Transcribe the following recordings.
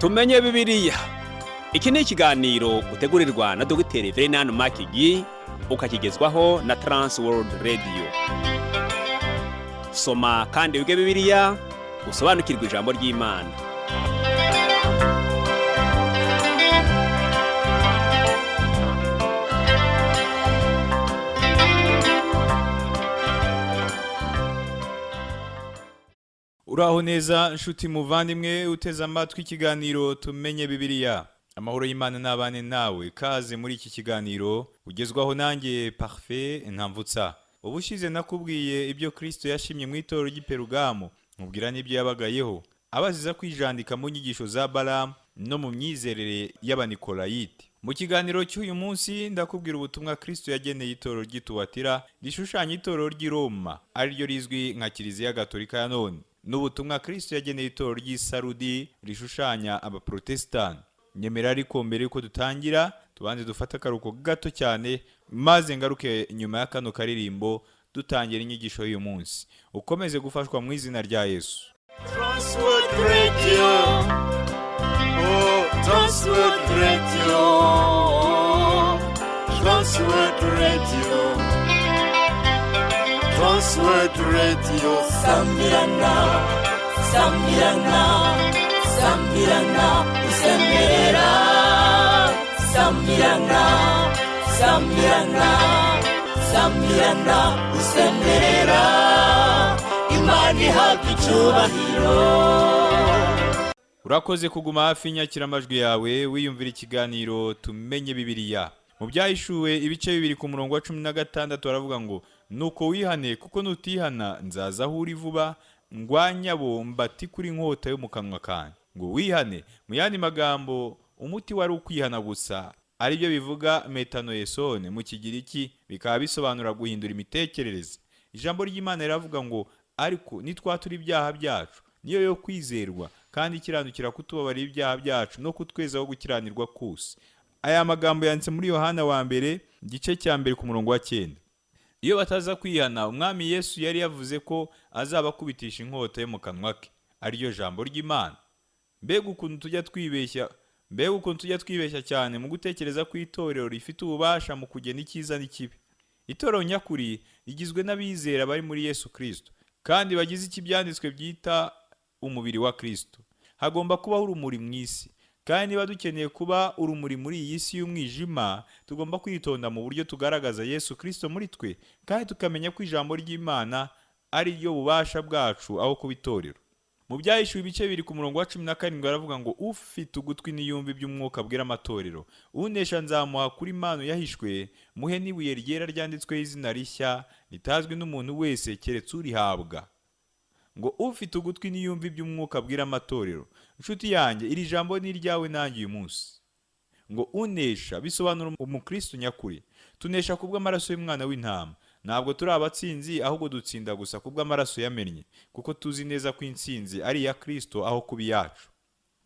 Tumenye Bibiliya. Iki ni ikiganiro utegurirwa na Dogiteri Verenani Makigi, ukakigezwaho na Trans World Radio. Soma kandi wige Bibiliya, usobanukirwe ijambo ry'Imana. Uraho neza nshuti muvandimwe uteze amatwi ikiganiro Tumenye Bibiliya. Amahoro y'Imana n'abane nawe. Kaze muri iki kiganiro ugezwaho nanjye Parfait Ntamvutsa. Ubushize nakubwiye ibyo Kristo yashimye mu itorero ry'i Perugamo, nkubwira n'ibyo yabagayeho abaziza kwijandika mu nyigisho za Balamu no mu myizerere y'Abanikolayiti. Mu kiganiro cy'uyu munsi ndakubwira ubutumwa Kristo yageneye itorero ry'i Tuwatira rishushanya itorero ry'i Roma, ariryo rizwi nka Kiliziya Gatolika ya none, n'ubutumwa Kristo yageneye itorero ry'i Sarudi rishushanya Abaprotesitanti. Nyemera ariko mbere yuko dutangira tubanze dufate akaruhuko gato cyane, maze ngaruke nyuma ya kano karirimbo dutangira inyigisho y'uyu munsi. Ukomeze gufashwa mu izina rya Yesu. Transworld Radio. Oh, Transworld Radio. Transworld Radio. Transworld Radio. Sambirana, sambirana, sambirana, usemerera. Sambirana, sambirana, sambirana, usemerera. Imana ihabwa icyubahiro. Urakoze kuguma hafi y'inyakiramajwi yawe wiyumvira ikiganiro Tumenye Bibiliya. Mu Byahishuwe ibice 2 ku murongo wa 16 baravuga ngo: "Nuko wihane, kuko nutihana nzaza aho uri vuba, ngwanya abo mbati kuri inkota yo mu kanwa kanjye." Ngo wihane, mu yandi magambo umuti wari ukwihana gusa, aribyo bivuga metanoesone mu Kigiriki, bikaba bisobanura guhindura imitekerereze. Ijambo ry'Imana riravuga ngo: "Ariko nitwatura ibyaha byacu, niyo yo kwizerwa kandi ikiranukira kutubabarira ibyaha byacu no kutwezaho gukiranirwa kose." Aya magambo yanditse muri Yohana wa mbere igice cya 1 ku murongo wa 9. Iyo bataza kwihana, Umwami Yesu yari yavuze ko azabakubitisha inkota yo mu kanwa ke, ariryo jambo ry'Imana. Mbega ukuntu tujya twibeshya, mbega ukuntu tujya twibeshya cyane mu gutekereza ko itorero rifite ububasha mu kugena icyiza n'ikibi. Itorero nyakuri rigizwe n'abizera bari muri Yesu Kristo, kandi bagize icyo Ibyanditswe byita umubiri wa Kristo. Hagomba kubaho urumuri mu isi, kandi niba dukeneye kuba urumuri muri iyi si y'umwijima, tugomba kwitonda mu buryo tugaragaza Yesu Kristo muri twe, kandi tukamenya ko ijambo ry'Imana ari ryo bubasha bwacu aho kuba itorero. Mu Byahishuwe ibice 2 ku murongo wa 17 baravuga ngo: "Ufite ugutwi niyumve iby'Umwuka abwira amatorero. Unesha nzamuha kuri manu yahishwe, muhe n'ibuye ryera ryanditsweho izina rishya ritazwi n'umuntu wese keretse urihabwa." Ngo ufite ugutwi niyumve iby'Umwuka abwira amatorero. Inshuti yanjye, iri jambo ni iryawe nanjye uyu munsi. Ngo unesha bisobanura umukristo nyakuri. Tunesha kubw'amaraso y'umwana w'intama. Ntabwo turi abatsinzi, ahubwo dutsinda gusa kubw'amaraso yamennye, kuko tuzi neza ko intsinzi ari iya Kristo aho kuba iyacu.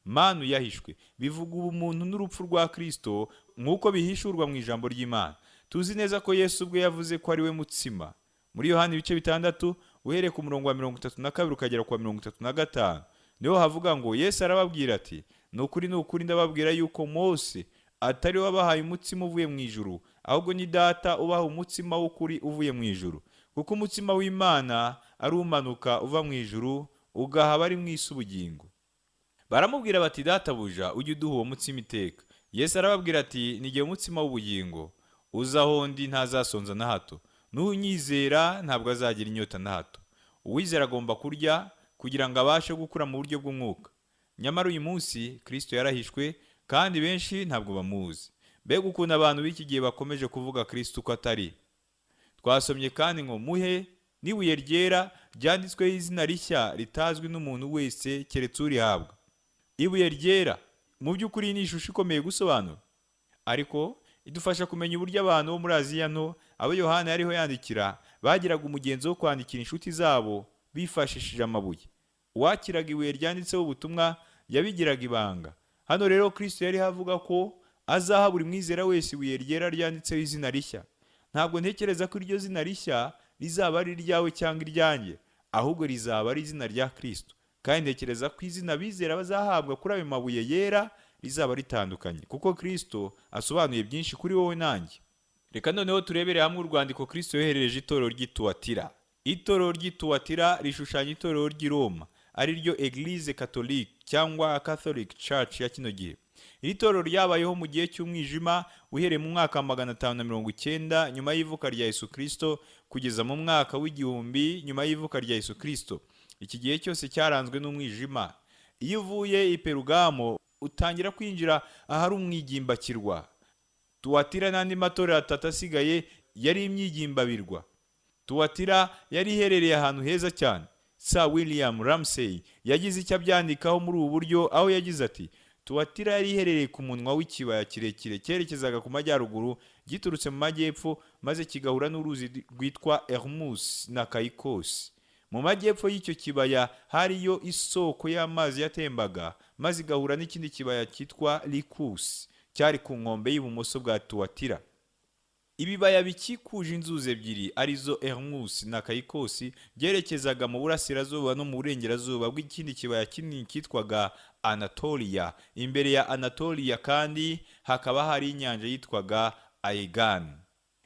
Manu yahishwe bivuga ubumuntu n'urupfu rwa Kristo nk'uko bihishurwa mu ijambo ry'Imana. Tuzi neza ko Yesu ubwe yavuze ko ari we mutsima. Muri Yohana ibice 6 uhereye ku murongo wa 32 ukagera ku wa 35 niho havuga ngo: "Yesu arababwira ati: Ni ukuri, ni ukuri, ndababwira yuko Mose atari we wabahaye umutsima uvuye mu ijuru, ahubwo ni Data ubaha umutsima w'ukuri uvuye mu ijuru. Kuko umutsima w'Imana ari umanuka uva mu ijuru, ugaha abari mu isi ubugingo." Baramubwira bati: "Databuja, ujye uduha uwo mutsima iteka." Yesu arababwira ati: "Ni jye mutsima w'ubugingo, uza aho ndi ntazasonza na hato, n'unyizera ntabwo azagira inyota na hato." Uwizera agomba kurya kugira ngo abashe gukura mu buryo bw'umwuka. Nyamara uyu munsi Kristo yarahishwe, kandi benshi ntabwo bamuzi. Mbega ukuntu abantu b'iki gihe bakomeje kuvuga Kristo uko atari. Twasomye kandi ngo: "Muhe n'ibuye ryera ryanditsweho izina rishya ritazwi n'umuntu wese keretse urihabwa." Ibuye ryera mu by'ukuri ni ishusho ikomeye gusobanura, ariko idufasha kumenya uburyo abantu bo muri Aziya nto, abo Yohana yariho yandikira, bagiraga umugenzo wo kwandikira inshuti zabo bifashishije amabuye. Uwakiraga ibuye ryanditseho ubutumwa yabigiraga ibanga. Hano rero Kristo yari avuga ko azaha buri mwizera wese ibuye ryera ryanditseho izina rishya. Ntabwo ntekereza ko iryo zina rishya rizaba ari iryawe cyangwa iryanjye, ahubwo rizaba ari izina rya Kristo. Kandi ntekereza ko izina abizera bazahabwa kuri ayo mabuye yera rizaba ritandukanye, kuko Kristo asobanuye byinshi kuri wowe nanjye. Reka noneho turebere hamwe urwandiko Kristo yoherereje itorero ry'i Tuwatira. Itorero ry'i Tuwatira rishushanya itorero ry'i Roma, ari ryo Eglise Catholique cyangwa Catholic Church ya kino gihe. Iri torero ryabayeho mu gihe cy'umwijima, uhereye mu mwaka wa 590 nyuma y'ivuka rya Yesu Kristo kugeza mu mwaka w'1000 nyuma y'ivuka rya Yesu Kristo. Iki gihe cyose cyaranzwe n'umwijima. Iyo uvuye i Perugamo utangira kwinjira ahari umwigimbakirwa. Tuwatira n'andi matorero atatu asigaye yari imyigimbabirwa. Tuwatira yari iherereye ahantu heza cyane. Sir William Ramsay yagize icyo abyandikaho muri ubu buryo, aho yagize ati: Tuwatira yari iherereye ku munwa w'ikibaya kirekire cyerekezaga ku majyaruguru giturutse mu majyepfo, maze kigahura n'uruzi rwitwa Hermus na Kaikos. Mu majyepfo y'icyo kibaya hariyo isoko y'amazi yatembaga, maze igahura n'ikindi kibaya cyitwa Likus cyari ku nkombe y'ibumoso bwa Tuwatira. Ibibaya bikikuje inzuzi ebyiri arizo Hermus na Kaikosi byerekezaga mu burasirazuba no mu burengerazuba bw'ikindi kibaya kinini cyitwaga Anatolia. Imbere ya Anatolia kandi hakaba hari inyanja yitwaga Aegean.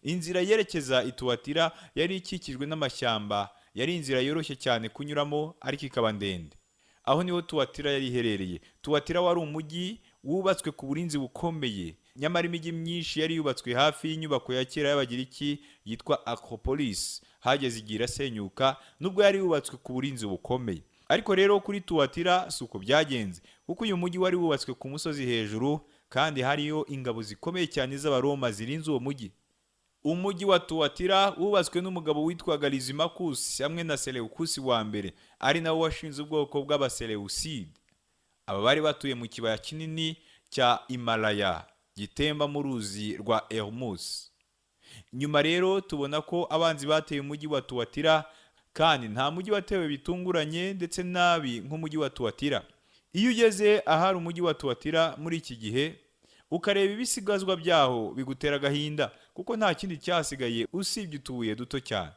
Inzira yerekeza i Tuwatira yari ikikijwe n'amashyamba, yari inzira yoroshye cyane kunyuramo ariko ikaba ndende. Aho niho Tuwatira yari iherereye. Tuwatira wari umujyi wubatswe ku burinzi bukomeye, nyamara imijyi myinshi yari yubatswe hafi y'inyubako ya kera y'Abagiriki yitwa Acropolis hageze igihe irasenyuka, nubwo yari yubatswe ku burinzi bukomeye. Ariko rero kuri Tuwatira si uko byagenze, kuko uyu mujyi wari wubatswe ku musozi hejuru, kandi hariyo ingabo zikomeye cyane z'Abaroma zirinze uwo mujyi. Umujyi wa Tuwatira wubatswe n'umugabo witwaga Lizimakusi hamwe na Seleukusi wa mbere, ari nawe washinze ubwoko bw'Abaseleucide. Aba bari batuye mu kibaya kinini cya Himalaya gitemba mu ruzi rwa Hermus. Nyuma rero tubona ko abanzi bateye umujyi wa Tuwatira, kandi nta mujyi watewe bitunguranye ndetse nabi nk'umujyi wa Tuwatira. Iyo ugeze ahari umujyi wa Tuwatira muri iki gihe ukareba ibisigazwa byaho, bigutera agahinda, kuko nta kindi cyasigaye usibye utubuye duto cyane.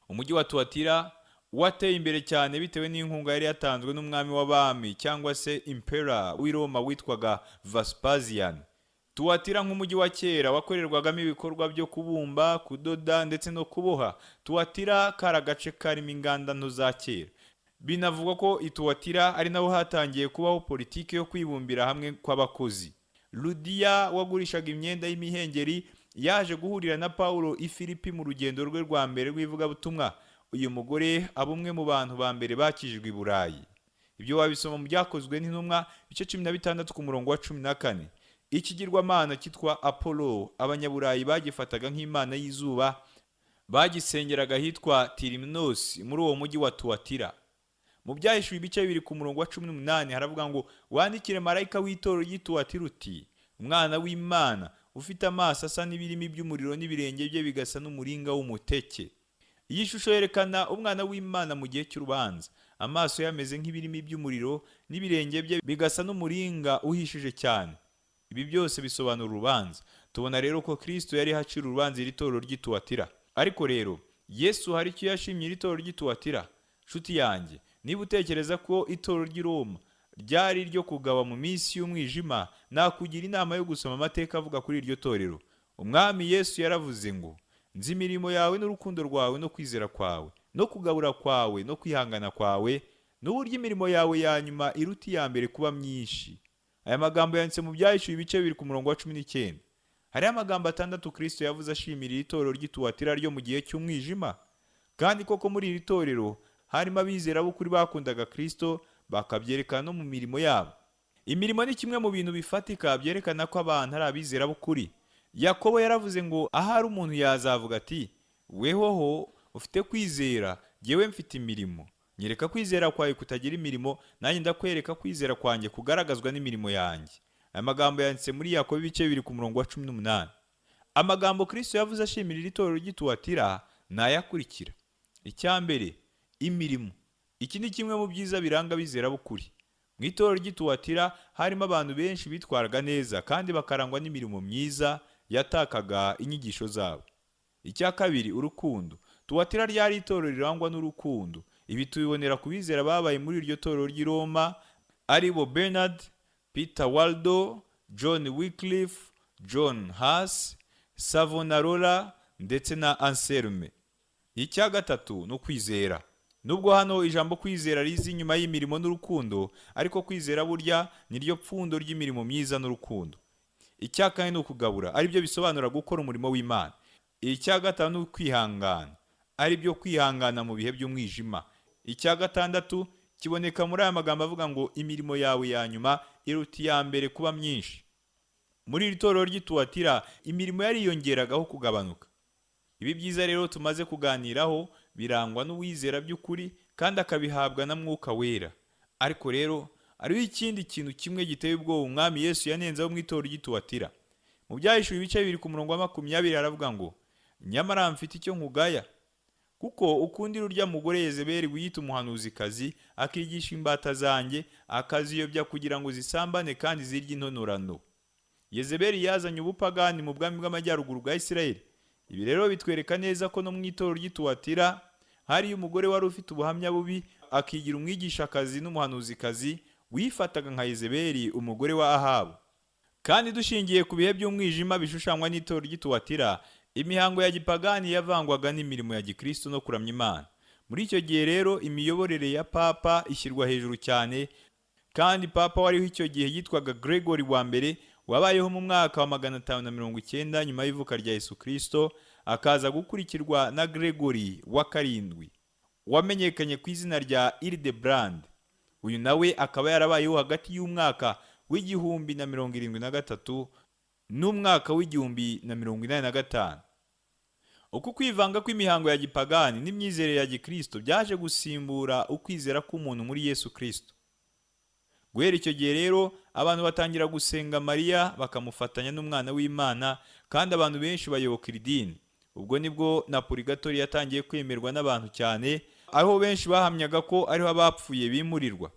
Umujyi wa Tuwatira wateye imbere cyane bitewe n'inkunga yari yatanzwe n'umwami w'abami cyangwa se impera w'i Roma witwaga Vespasian. Tuwatira nk'umujyi wa kera wakorerwagamo ibikorwa byo kubumba, kudoda ndetse no kuboha. Tuwatira kari agace karimo inganda nto za kera. Binavugwa ko Ituwatira ari naho hatangiye kubaho politiki yo kwibumbira hamwe kw'abakozi. Ludiya wagurishaga imyenda y'imihengeri yaje guhurira na Paulo i Filipi mu rugendo rwe rwa mbere rw'ivugabutumwa. Uyu mugore aba umwe mu bantu ba mbere bakijijwe i Burayi. Ibyo wabisoma mu Byakozwe n'Intumwa ibice 16 ku murongo wa 14. Ikigirwamana cyitwa Apollo Abanyaburayi bagifataga nk'imana y'izuba, bagisengeraga ahitwa Tiriminosi muri uwo mujyi wa Tuwatira. Mu Byahishuwe ibice 2 ku murongo wa 18 haravuga ngo: wandikire marayika w'itorero ry'i Tuwatira uti: Umwana w'Imana ufite amaso asa n'ibirimi by'umuriro n'ibirenge bye bigasa n'umuringa w'umuteke. Iyi shusho yerekana umwana w'Imana mu gihe cy'urubanza. Amaso ye ameze nk'ibirimi by'umuriro n'ibirenge bye bigasa n'umuringa uhishije cyane. Ibi byose bisobanura urubanza. Tubona rero ko Kristo yari hacira urubanza iri torero ry'i Tuwatira. Ariko rero Yesu hari icyo yashimye iri torero ry'i Tuwatira. Nshuti yanjye, niba utekereza ko itorero ry'i Roma ryari iryo kugaba mu minsi y'umwijima, nakugira inama yo gusoma amateka avuga kuri iryo torero. Umwami Yesu yaravuze ngo: nzi imirimo yawe n'urukundo rwawe no kwizera kwawe no kugabura kwawe no kwihangana kwawe, n'uburyo imirimo yawe ya nyuma iruta iya mbere kuba myinshi. Aya magambo yanditse mu Byahishuwe ibice 2 ku murongo wa 19. Hariho amagambo atandatu Kristo yavuze ashimira iri torero ry'i Tuwatira ryo mu gihe cy'umwijima. Kandi koko muri iri torero harimo abizera b'ukuri bakundaga Kristo, bakabyerekana no mu mirimo yabo. Imirimo ni kimwe mu bintu bifatika byerekana ko abantu ari abizera b'ukuri. Yakobo yaravuze ngo ahari umuntu yazavuga ati: wehoho ufite kwizera, jyewe mfite imirimo. Nyereka kwizera kwawe kutagira imirimo, nanjye ndakwereka kwizera kwanjye kugaragazwa n'imirimo yanjye. Aya magambo yanditse muri Yakobo ibice 2 ku murongo wa 18. Amagambo Kristo yavuze ashimira iri torero ry'i Tuwatira ni ayakurikira. Icya mbere, imirimo. Iki ni kimwe mu byiza biranga abizera b'ukuri. Mu itorero ry'i Tuwatira harimo abantu benshi bitwaraga neza kandi bakarangwa n'imirimo myiza yatakaga inyigisho zabo. Icya kabiri, urukundo. Tuwatira ryari itorero rirangwa n'urukundo. Ibi tubibonera ku bizera babaye muri iryo torero ry'i Roma, ari bo Bernard, Peter Waldo, John Wycliffe, John Huss, Savonarola ndetse na Anselme. Icya gatatu ni ukwizera. Nubwo hano ijambo kwizera riza inyuma y'imirimo n'urukundo, ariko kwizera burya niryo pfundo ry'imirimo myiza n'urukundo. Icya kane ni ukugabura, aribyo bisobanura gukora umurimo w'Imana. Icya gatanu ni ukwihangana, aribyo kwihangana mu bihe by'umwijima. Icya gatandatu kiboneka muri aya magambo avuga ngo imirimo yawe ya nyuma iruta iya mbere kuba myinshi. Muri iri torero ry'Ituwatira imirimo yariyongeragaho kugabanuka. Ibi byiza rero tumaze kuganiraho birangwa n'uwizera by'ukuri kandi akabihabwa na Mwuka Wera. Ariko rero hariho ikindi kintu kimwe giteye ubwoba Umwami Yesu yanenzeho mu itorero ry'Ituwatira. Mu Byahishuwe ibice 2 ku murongo wa 20 haravuga ngo nyamara mfite icyo nkugaya, kuko ukundira urya mugore Yezebeli wiyita umuhanuzikazi, akigisha imbata zanjye, akaziyobya kugira ngo zisambane kandi zirye intonorano. Yezebeli yazanye ubupagani mu bwami bw'amajyaruguru bwa Isirayeli. Ibi rero bitwereka neza ko no mu itorero ry'Ituwatira hariyo umugore wari ufite ubuhamya bubi, akigira umwigishakazi n'umuhanuzikazi wifataga nka Yezebeli umugore wa Ahabu. Kandi dushingiye ku bihe by'umwijima bishushanywa n'itorero ry'Ituwatira, imihango ya gipagani yavangwaga n'imirimo ya gikristo no kuramya Imana. Muri icyo gihe rero imiyoborere ya Papa ishyirwa hejuru cyane, kandi Papa wariho icyo gihe yitwaga Gregory wa mbere, wabayeho mu mwaka wa 590 nyuma y'ivuka rya Yesu Kristo, akaza gukurikirwa na Gregory wa karindwi wamenyekanye ku izina rya Hildebrand. Uyu nawe akaba yarabayeho hagati y'umwaka w'1073 n'umwaka w'1085. Uku kwivanga kw'imihango ya gipagani n'imyizerere ya gikristo byaje gusimbura ukwizera k'umuntu muri Yesu Kristo. Guhera icyo gihe rero abantu batangira gusenga Mariya bakamufatanya n'umwana w'Imana, kandi abantu benshi bayoboka iri dini. Ubwo nibwo na purigatori yatangiye kwemerwa n'abantu cyane, aho benshi bahamyaga ko ariho abapfuye bimurirwa.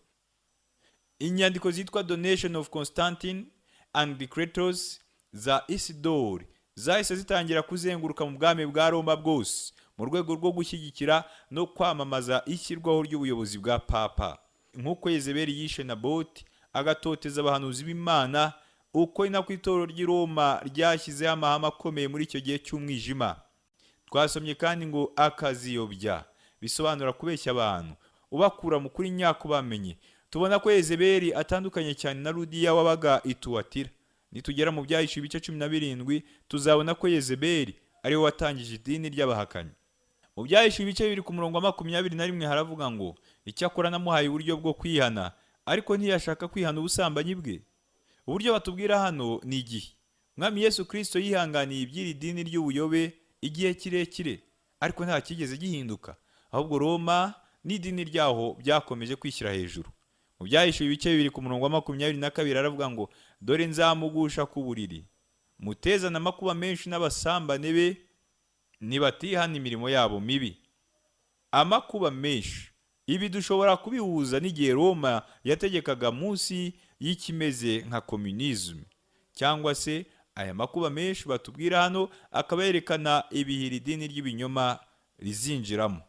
Inyandiko zitwa Donation of Constantine and Decretals za Isidore zahise zitangira kuzenguruka mu bwami bwa Roma bwose mu rwego rwo gushyigikira no kwamamaza ishyirwaho ry'ubuyobozi bwa Papa. Nk'uko Yezebeli yishe Naboti agatoteza abahanuzi b'Imana, uko ni nako itorero ry'i Roma ryashyizeho amahame akomeye muri icyo gihe cy'umwijima. Twasomye kandi ngo akaziyobya, bisobanura kubeshya abantu ubakura mu kuri nyako bamenye. Tubona ko Yezebeli atandukanye cyane na Ludiya wabaga i Tuwatira. Nitugera mu Byahishuwe ibice 17 tuzabona ko Yezebeli ariwe watangije idini ry'abahakanyi. Mu Byahishuwe ibice 2 ku murongo wa 21 haravuga ngo icyakora namuhaye uburyo bwo kwihana, ariko ntiyashaka kwihana ubusambanyi bwe. Uburyo batubwira hano ni igihe Mwami Yesu Kristo yihanganiye iby'iri dini ry'ubuyobe igihe kirekire, ariko nta cyigeze gihinduka, ahubwo Roma n'idini ryaho byakomeje kwishyira hejuru. Mu Byahishuwe ibice 2 ku murongo wa 22 aravuga ngo dore nzamugusha ku buriri, mutezane amakuba menshi n'abasambane be nibatihana imirimo yabo mibi. Amakuba menshi, ibi dushobora kubihuza n'igihe Roma yategekaga munsi y'ikimeze nka communism, cyangwa se aya makuba menshi batubwira hano akaba yerekana ibihe iri dini ry'ibinyoma rizinjiramo.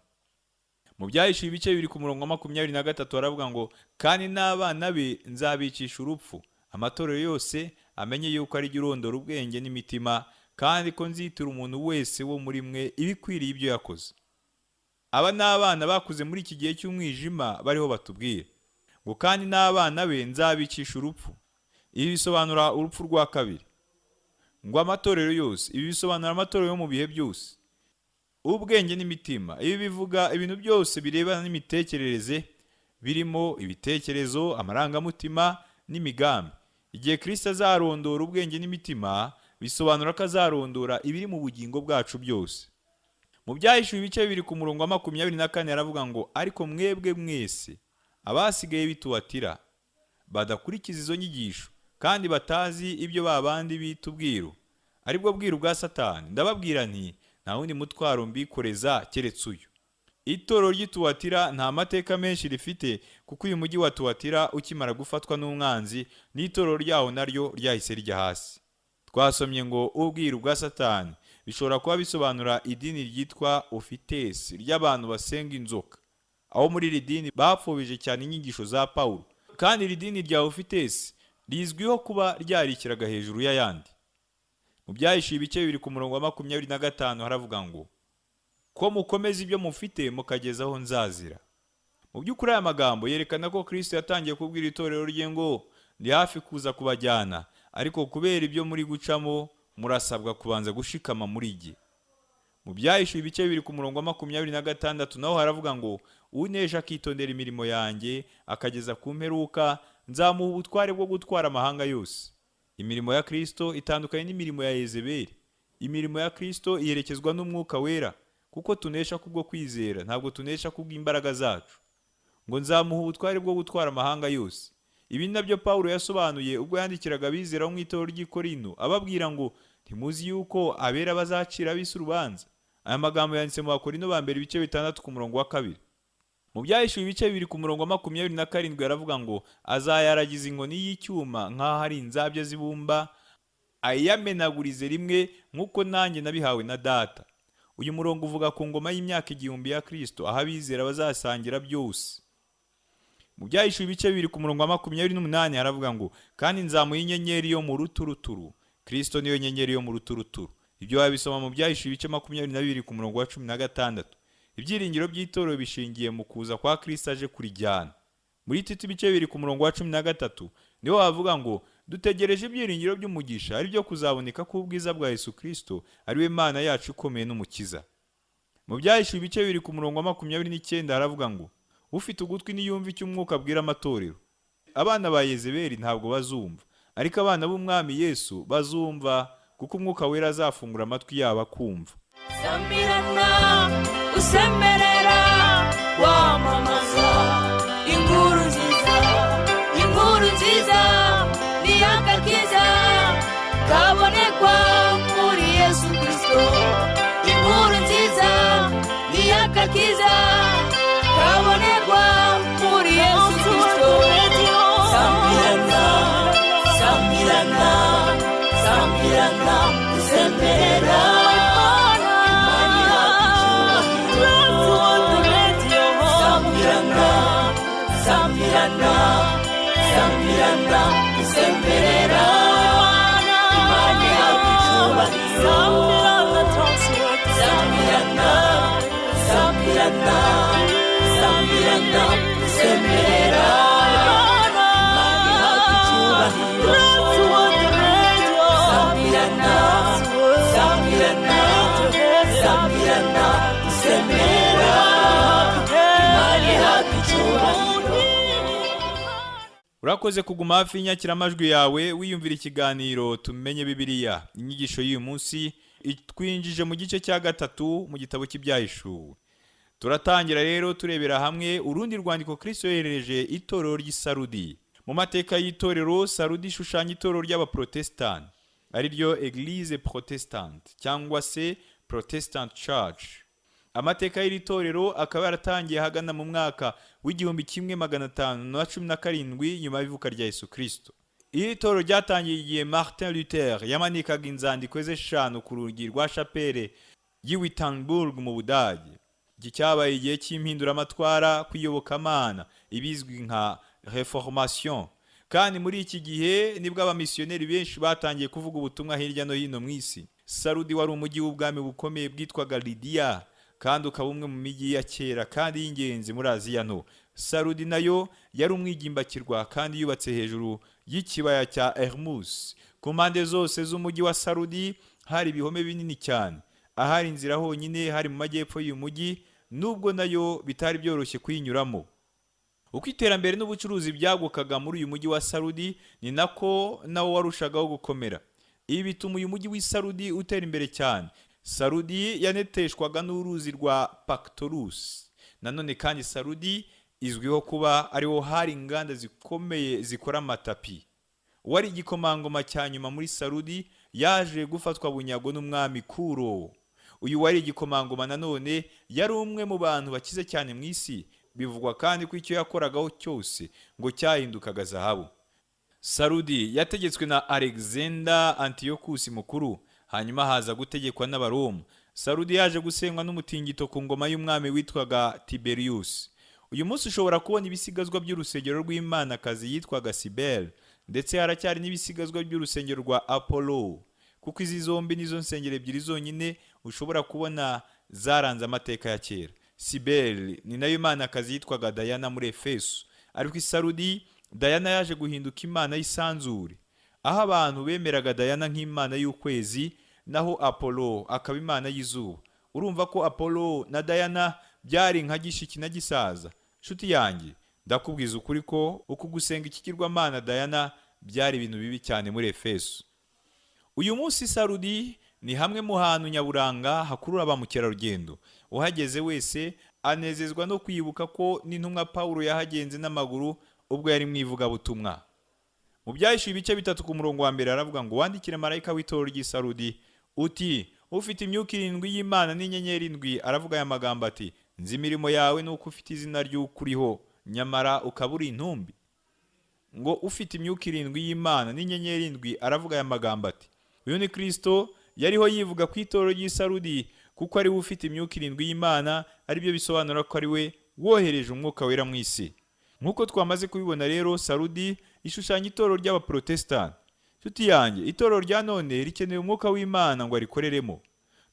Mu Byahishuwe ibice 2 ku murongo wa 23 haravuga ngo kandi n'abana be nzabicisha urupfu, amatorero yose amenye yuko ari jye urondora ubwenge n'imitima, kandi ko nzitura umuntu wese wo muri mwe ibikwiriye ibyo yakoze. Aba ni abana bakuze muri iki gihe cy'umwijima bariho batubwira ngo kandi n'abana be nzabicisha urupfu. Ibi bisobanura urupfu rwa kabiri. Ngo amatorero yose, ibi bisobanura amatorero yo mu bihe byose. Ubwenge n'imitima, ibi bivuga ibintu byose birebana n'imitekerereze, birimo ibitekerezo, amarangamutima n'imigambi. Igihe Kristo azarondora ubwenge n'imitima, bisobanura ko azarondora ibiri mu bugingo bwacu byose. Mu Byahishuwe ibice 2 ku murongo wa 24 aravuga ngo ariko mwebwe mwese abasigaye b'Ituwatira badakurikiza izo nyigisho kandi batazi ibyo babandi bita ubwiru, aribwo bwiru bwa Satani, ndababwira nti nta wundi mutwaro mbikoreza keretse uyu. Itorero ry'Ituwatira nta mateka menshi rifite, kuko uyu mujyi wa Tuwatira ukimara gufatwa n'umwanzi n'itorero ryawo naryo ryahise rijya hasi. Twasomye ngo ubwiru bwa Satani bishobora kuba bisobanura idini ryitwa Ofitesi ry'abantu basenga inzoka. Aho muri iri dini bapfobije cyane inyigisho za Pawulo, kandi iri dini rya Ufitesi rizwiho kuba ryarikiraga hejuru y'ayandi. Mu Byahishuwe ibice 2 ku murongo wa 25 haravuga ngo: "Ko mukomeza ibyo mufite mukageza aho nzazira." Mu by'ukuri aya magambo yerekana ko Kristo yatangiye kubwira itorero rye ngo: "Ndi hafi kuza kubajyana, ariko kubera ibyo muri gucamo murasabwa kubanza gushikama muri jye." Mu Byahishuwe ibice 2 ku murongo wa 26 naho haravuga ngo: "Unesha akitondera imirimo yanjye akageza ku mperuka, nzamuha ubutware bwo gutwara amahanga yose." Imirimo ya Kristo itandukanye n'imirimo ya Yezebeli. Imirimo ya Kristo iherekezwa n'Umwuka Wera, kuko tunesha kubwo kwizera, ntabwo tunesha kubw'imbaraga zacu. Ngo: "Nzamuha ubutware bwo gutwara amahanga yose." Ibi ni nabyo Pawulo yasobanuye ubwo yandikiraga abizera bo mu itorero ry'i Korinto, ababwira ngo: "Ntimuzi yuko abera bazacira ab'isi urubanza?" Aya magambo yanditse mu Bakorinto ba mbere ibice 6 ku murongo wa 2. Mu Byahishuwe ibice 2 ku murongo wa 27 aravuga ngo: "Azayaragiza inkoni y'icyuma nk'aho ari inzabya z'ibumba, ayamenagurize rimwe, nk'uko nanjye nabihawe na Data." Uyu murongo uvuga ku ngoma y'imyaka 1000 ya Kristo, aho abizera bazasangira byose. Mu Byahishuwe ibice 2 ku murongo wa 28 haravuga ngo: "Kandi nzamuha inyenyeri yo mu ruturuturu." Kristo niyo nyenyeri yo mu ruturuturu. Ibyo wabisoma mu Byahishuwe ibice 22 ku murongo wa 16. Ibyiringiro by'itorero bishingiye mu kuza kwa Kristo aje kurijyana. Muri Tito ibice 2 ku murongo wa 13 niho bavuga ngo: "Dutegereje ibyiringiro by'umugisha, ari byo kuzaboneka k'ubwiza bwa Yesu Kristo, ari we Mana yacu ikomeye n'Umukiza." Mu Byahishuwe ibice 2 ku murongo wa 29 haravuga ngo: "Ufite ugutwi niyumve icyo Umwuka abwira amatorero." Abana ba Yezebeli ntabwo bazumva, ariko abana b'Umwami Yesu bazumva, kuko Umwuka Wera azafungura amatwi yabo akumva. Samirana usemerera wamamaza inkuru nziza, inkuru nziza ni agakiza kabonekwa muri Yesu Kristo. Inkuru nziza ni agakiza kabonekwa muri Yesu Kristo. Samirana, samirana, samirana usemerera. Samirana, samirana, samirana usemerera. Imana ihabwa icyubahiro. Samirana, samirana, samirana usemerera. Imana ihabwa icyubahiro. Samirana, samirana, samirana usemerera. Imana ihabwa icyubahiro. Urakoze kuguma hafi y'inyakiramajwi yawe wiyumvira ikiganiro Tumenye Bibiliya. Inyigisho y'uyu munsi itwinjije mu gice cya 3 mu gitabo cy'Ibyahishuwe. Turatangira rero turebera hamwe urundi rwandiko Kristo yoherereje itorero ry'i Sarudi. Mu mateka y'itorero, Sarudi ishushanya itorero ry'Abaprotesitanti, ari ryo Eglise Protestante cyangwa se Protestant Church. Amateka y'iri torero akaba yaratangiye ahagana mu mwaka w'1517 nyuma y'ivuka rya Yesu Kristo. Iri torero ryatangiye igihe Martin Luther yamanikaga inzandiko ze 5 ku rugi rwa chapelle y'i Wittenberg mu Budage. Iki cyabaye igihe cy'impinduramatwara kw'iyobokamana, ibizwi nka Reformation. Kandi muri iki gihe nibwo abamisiyoneri benshi batangiye kuvuga ubutumwa hirya no hino mu isi. Sarudi wari umujyi w'ubwami bukomeye bwitwaga Lidiya, kandi ukaba umwe mu mijyi ya kera kandi y'ingenzi muri Aziya Nto. Sarudi nayo yari umwigimbakirwa kandi yubatse hejuru y'ikibaya cya Hermus. Ku mpande zose z'umujyi wa Sarudi hari ibihome binini cyane. Ahari inzira honyine hari mu majyepfo y'uyu mujyi, nubwo nayo bitari byoroshye kuyinyuramo. Uko iterambere n'ubucuruzi byagukaga muri uyu mujyi wa Sarudi, ni nako nawo warushagaho gukomera. Ibi bituma uyu mujyi w'i Sarudi utera imbere cyane. Sarudi yaneteshwaga n'uruzi rwa Pactolus. Nanone kandi Sarudi izwiho kuba ariho hari inganda zikomeye zikora amatapi. Uwari igikomangoma cya nyuma muri Sarudi yaje gufatwa bunyago n'umwami Kuro. Uyu wari igikomangoma nanone yari umwe mu bantu bakize cyane mu isi. Bivugwa kandi ko icyo yakoragaho cyose ngo cyahindukaga zahabu. Sarudi yategetswe na Alexander Antiochus mukuru, hanyuma haza gutegekwa n'Abaroma. Sarudi yaje gusenywa n'umutingito ku ngoma y'umwami witwaga Tiberius. Uyu munsi ushobora kubona ibisigazwa by'urusengero rw'Imanakazi yitwaga Sibel, ndetse haracyari n'ibisigazwa by'urusengero rwa Apollo, kuko izi zombi nizo nsengero ebyiri zonyine ushobora kubona zaranze amateka ya kera. Sibel ni nayo imanakazi yitwaga Dayana muri Efeso, ariko i Sarudi Dayana yaje guhinduka imana y'isanzure, aho abantu bemeraga Dayana nk'imana y'ukwezi, naho Apollo akaba imana y'izuba. Urumva ko Apollo na Dayana byari nka gishiki na gisaza. Nshuti yanjye, ndakubwiza ukuri ko uku gusenga ikigirwamana Dayana byari ibintu bibi cyane muri Efeso. Uyu munsi Sarudi ni hamwe mu hantu nyaburanga hakurura ba mukerarugendo. Uhageze wese anezezwa no kwibuka ko n'intumwa Pawulo yahagenze n'amaguru ubwo yari mu ivugabutumwa. Mu Byahishuwe ibice 3 ku murongo wa 1 aravuga ngo: wandikire marayika w'itorero ry'i Sarudi uti, ufite imyuka 7 y'Imana n'inyenyeri 7 aravuga aya magambo ati: nzi imirimo yawe nuko ufite izina ry'ukuriho, nyamara ukaba uri intumbi. Ngo ufite imyuka 7 y'Imana n'inyenyeri 7 aravuga aya magambo ati: uyu ni Kristo yariho yivuga ku itorero ry'i Sarudi, kuko ari we ufite imyuka 7 y'Imana, aribyo bisobanura ko ari we wohereje umwuka wera mu isi. Nk'uko twamaze kubibona rero, Sarudi ishushanya itorero ry'Abaprotesitanti. Nshuti yanjye, itorero rya none rikeneye umwuka w'Imana ngo arikoreremo.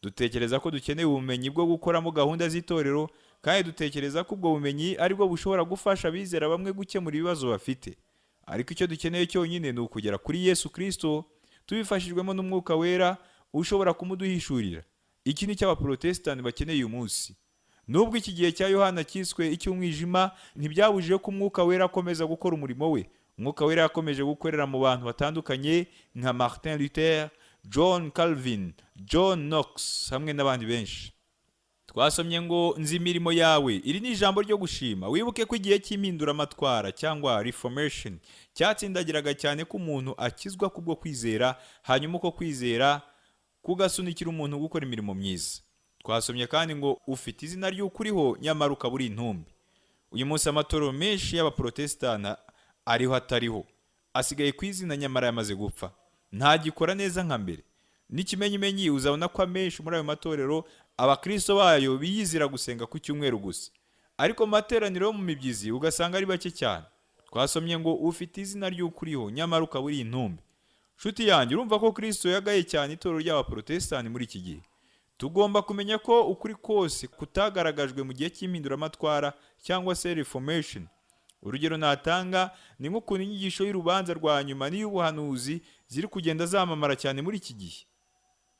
Dutekereza ko dukeneye ubumenyi bwo gukoramo gahunda z'itorero, kandi dutekereza ko ubwo bumenyi aribwo bushobora gufasha abizera bamwe gukemura ibibazo bafite. Ariko icyo dukeneye cyonyine ni ukugera kuri Yesu Kristo tubifashijwemo n'umwuka wera ushobora kumuduhishurira. Iki ni cyo Abaprotesitanti bakeneye uyu munsi. Nubwo iki gihe cya Yohana cyiswe icy'umwijima, ntibyabujije ko umwuka wera akomeza gukora umurimo we. Umwuka wera yakomeje gukorera mu bantu batandukanye nka Martin Luther, John Calvin, John Knox hamwe n'abandi benshi. Twasomye ngo nzi imirimo yawe. Iri ni ijambo ryo gushima. Wibuke ko igihe cy'impinduramatwara cyangwa Reformation cyatsindagiraga cyane ko umuntu akizwa kubwo kwizera, hanyuma uko kwizera kugasunikira umuntu gukora imirimo myiza. Twasomye kandi ngo ufite izina ry'ukuriho, nyamara ukaba uri intumbi. Uyu munsi amatorero menshi y'Abaprotesitanti ariho atariho, asigaye ku izina nyamara yamaze gupfa, ntagikora neza nka mbere. N'ikimenyimenyi uzabona ko amenshi muri ayo matorero abakristo bayo biyizira gusenga ku cyumweru gusa, ariko mu materaniro yo mu mibyizi ugasanga ari bake cyane. Twasomye ngo ufite izina ry'ukuriho, nyamara ukaba uri intumbi. Nshuti yanjye, urumva ko Kristo yagaye cyane itorero ry'Abaprotesitanti muri iki gihe. Tugomba kumenya ko ukuri kose kutagaragajwe mu gihe cy'impinduramatwara cyangwa se Reformation. Urugero natanga ni nk'ukuntu inyigisho y'urubanza rwa nyuma n'iy'ubuhanuzi ziri kugenda zamamara cyane muri iki gihe.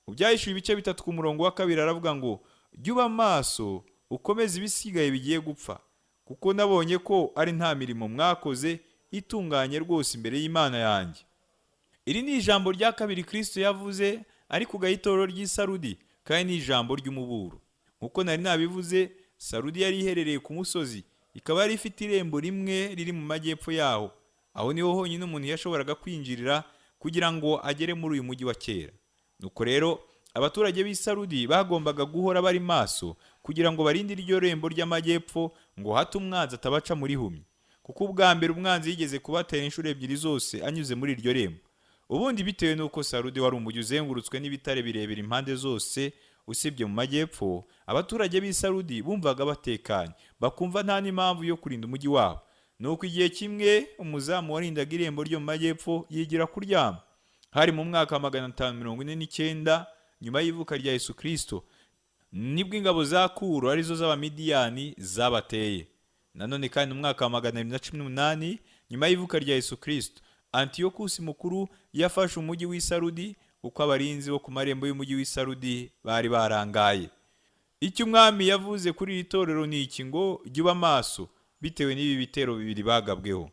Mu Byahishuwe ibice 3 ku murongo wa 2 aravuga ngo: jya uba maso ukomeze ibisigaye bigiye gupfa, kuko nabonye ko ari nta mirimo mwakoze itunganye rwose imbere y'Imana yanjye. Iri ni ijambo rya kabiri Kristo yavuze ari ku itorero ry'i Sarudi, kandi ni ijambo ry'umuburo. Nkuko nari nabivuze, Sarudi yari iherereye ku musozi, ikaba yari ifite irembo rimwe riri mu majyepfo yaho. Aho niho honyine umuntu yashoboraga kwinjirira kugira ngo agere muri uyu mujyi wa kera. Nuko rero abaturage b'i Sarudi bagombaga guhora bari maso kugira ngo barinde iryo rembo ry'amajyepfo, ngo hato umwanzi atabaca muri humye, kuko ubwa mbere umwanzi yigeze kubatera inshuro 2 zose anyuze muri iryo rembo. Ubundi bitewe n'uko Sarudi wari umujyi uzengurutswe n'ibitare birebire impande zose usibye mu majyepfo, abaturage b'i Sarudi bumvaga batekanye, bakumva nta n'impamvu yo kurinda umujyi wabo. Nuko igihe kimwe umuzamu warindaga irembo ryo mu majyepfo yigira kuryama. Hari mu mwaka wa 549 nyuma y'ivuka rya Yesu Kristo, nibwo ingabo za Kuro arizo z'Abamidiyani zabateye. Nanone kandi mu mwaka wa 718 nyuma y'ivuka rya Yesu Kristo, Antiyokusi mukuru yafashe umujyi w'i Sarudi, kuko abarinzi bo ku marembo y'umujyi w'i Sarudi bari barangaye. Icyo umwami yavuze kuri iri torero ni iki ngo: jya uba maso, bitewe n'ibi bitero bibiri bagabweho.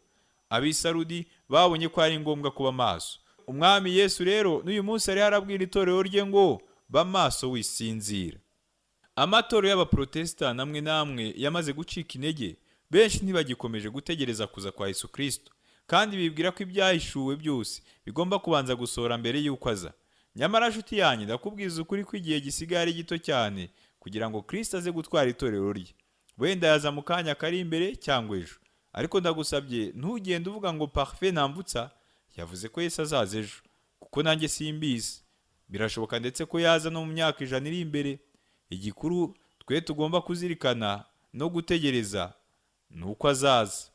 Ab'i Sarudi babonye ko ari ngombwa kuba maso. Umwami Yesu rero n'uyu munsi ari arabwira itorero rye ngo ba maso wisinzira. Amatorero y'Abaprotesitanti amwe n'amwe yamaze gucika intege, benshi ntibagikomeje gutegereza kuza kwa Yesu Kristo, kandi bibwira ko ibyahishuwe byose bigomba kubanza gusohora mbere y'uko aza. Nyamara nshuti yanjye, ndakubwiza ukuri ko igihe gisigaye ari gito cyane kugira ngo Kristo aze gutwara itorero rye. Wenda yaza mu kanya kari imbere cyangwa ejo, ariko ndagusabye ntugende uvuga ngo Parfait Ntambutsa yavuze ko Yesu azaza ejo, kuko nanjye simbizi. Birashoboka ndetse ko yaza no mu myaka 100 iri imbere. Igikuru twe tugomba kuzirikana no gutegereza Ni uko azaza.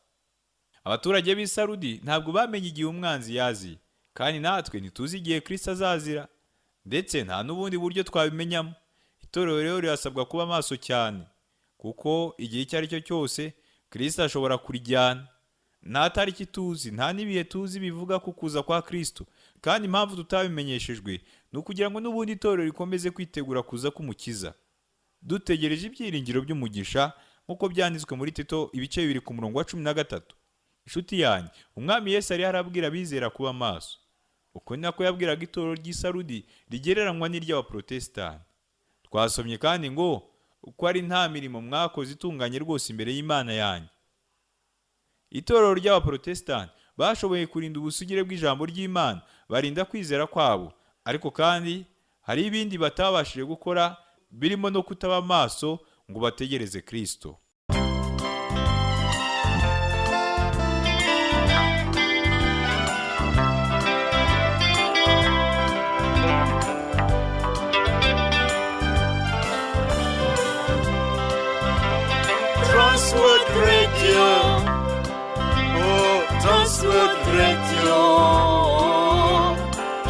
Abaturage b'i Sarudi ntabwo bamenye igihe umwanzi yaziye, kandi natwe ntituzi igihe Kristo azazira, ndetse nta n'ubundi buryo twabimenyamo. Itorero rero rirasabwa kuba maso cyane, kuko igihe icyo ari cyo cyose Kristo ashobora kurijyana. Nta tariki tuzi, nta n'ibihe tuzi bivuga ku kuza kwa Kristo, kandi impamvu tutabimenyeshejwe ni ukugira ngo n'ubundi itorero rikomeze kwitegura kuza k'Umukiza, dutegereje ibyiringiro by'umugisha, nk'uko byanditswe muri Tito ibice 2 ku murongo wa 13. Inshuti yanjye, Umwami Yesu yari arabwira abizera kuba maso. Uko ni nako yabwiraga itorero ry'i Sarudi rigereranywa n'iry'Abaprotesitanti. Twasomye kandi ngo uko ari nta mirimo mwakoze itunganye rwose imbere y'Imana yanjye. Itorero ry'Abaprotesitanti bashoboye kurinda ubusugire bw'ijambo ry'Imana, barinda kwizera kwabo, ariko kandi hari ibindi batabashije gukora, birimo no kutaba maso ngo bategereze Kristo. Transworld Radio. Oh, Transworld Radio.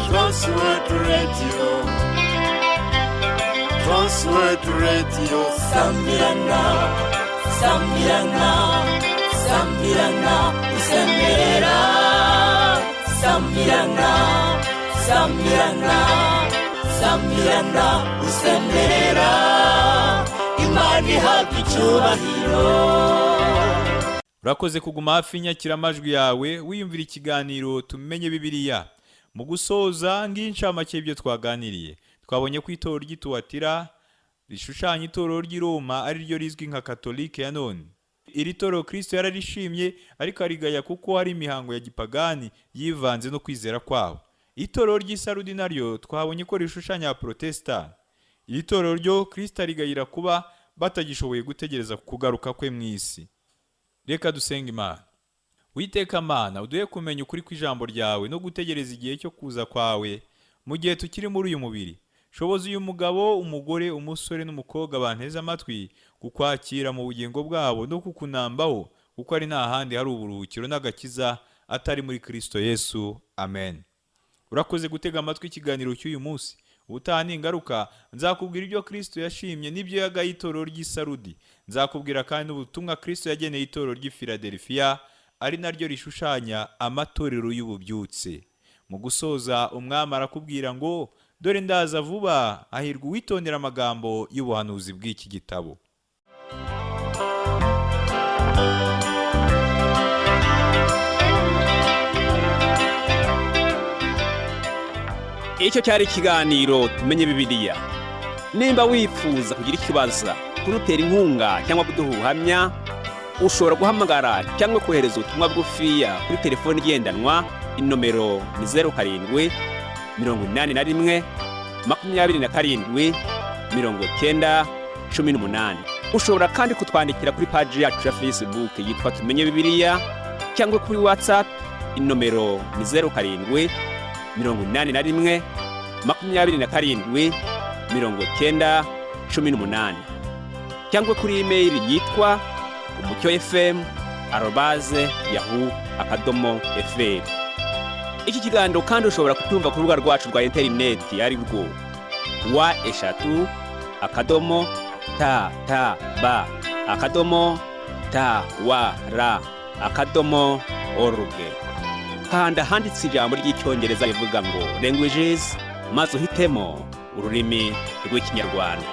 Transworld Radio. Transworld Radio. Sambirana, sambirana, sambirana, usemerera. Sambirana, sambirana, sambirana, usemerera. Imana ihabwa icyubahiro. Urakoze kuguma hafi y'inyakiramajwi yawe wiyumvira ikiganiro Tumenye Bibiliya. Mu gusoza, ng'incamake y'ibyo twaganiriye, twabonye ko itorero ry'i Tuwatira rishushanya itorero ry'i Roma, ari ryo rizwi nka Katolike ya none. Iri torero Kristo yararishimye, ariko arigaya kuko hari imihango ya gipagani yivanze no kwizera kwabo. Itorero ry'i Sarudi naryo twabonye ko rishushanya Abaprotesitanti. Iri torero ryo Kristo arigayira kuba batagishoboye gutegereza kugaruka kwe mu isi. Reka dusenga Imana. Witeka Mana, uduhe kumenya ukuri kw'ijambo ryawe no gutegereza igihe cyo kuza kwawe mu gihe tukiri muri uyu mubiri. Shoboza uyu mugabo, umugore, umusore n'umukobwa banteze amatwi kukwakira mu bugingo bwabo no kukunambaho, kuko ari nta handi hari uburuhukiro n'agakiza atari muri Kristo Yesu. Amen. Urakoze gutega amatwi ikiganiro cy'uyu munsi. Ubutaha ningaruka nzakubwira ibyo Kristo yashimye n'ibyo yagaye itorero ry'i Sarudi. Nzakubwira kandi n'ubutumwa Kristo yageneye itorero ry'i Filadelfiya, ari naryo rishushanya amatorero y'ububyutse. Mu gusoza, Umwami arakubwira ngo: "Dore ndaza vuba, hahirwa uwitondera amagambo y'ubuhanuzi bw'iki gitabo." Icyo cyari ikiganiro Tumenye Bibiliya. Nimba wifuza kugira ikibazo, kudutera inkunga cyangwa kuduha ubuhamya, ushobora guhamagara cyangwa kohereza ubutumwa bugufiya kuri telefoni igendanwa. Inomero ni 0781 27 90 18. Ushobora kandi kutwandikira kuri paji yacu ya Facebook yitwa Tumenye Bibiliya, cyangwa kuri WhatsApp. Inomero ni 0781 27 90 18, cyangwa kuri imeyili yitwa umucyofm@yahoo.fr. Iki kiganiro kandi ushobora kucyumva ku rubuga rwacu rwa interineti, ari rwo www.ttb.twr.org. Kanda ahanditse ijambo ry'Icyongereza rivuga ngo "languages", maze uhitemo ururimi rw'Ikinyarwanda.